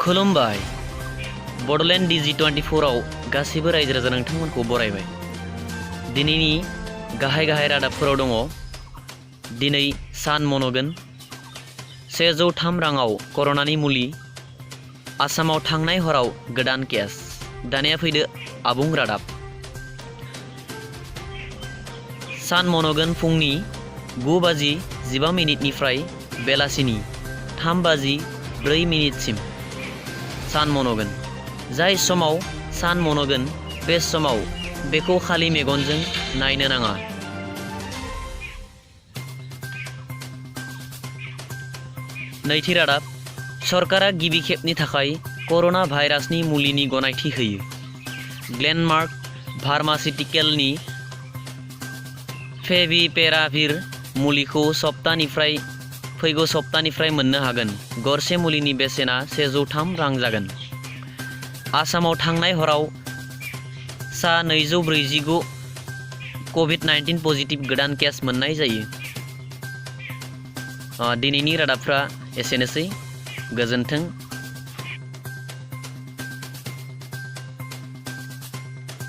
खुलुमबाय। बड'लेण्ड DG24 आव गासैबो रायजो राजा नोंथांमोनखौ बरायबाय। दिनैनि गाहाय रादाबफोराव दङ। दिनै सान मन'गोन 103 राङाव कर'नानि मुलि। आसामाव थांनाय हराव गोदान केस। दानिया फैदो आबुं रादाब। सान मन'गोन फुंनि 9:15 बेलासिनि 3:04 सान मन'गोन। जाय समाव सान मन'गोन बे समाव बेखौ खालि मेगनजों नायनो नाङा। नैथि रादाब। सरकारा गिबि खेबनि थाखाय कर'ना भाइरासनि मुलिनि गनायथि होयो। ग्लेनमार्क फार्मासिउटिकेलनि फेविपिराभिर मुलिखौ फैगौ सप्तानिफ्राय मोननो हागोन। गरसे मुलिनि बेसेना 103 रां जागोन। आसामाव थांनाय हराव सा 249 COVID-19 पजिटिभ गोदान केस मोननाय जायो। दिनैनि रादाबफ्रा एसेनोसै। गोजोन्थों।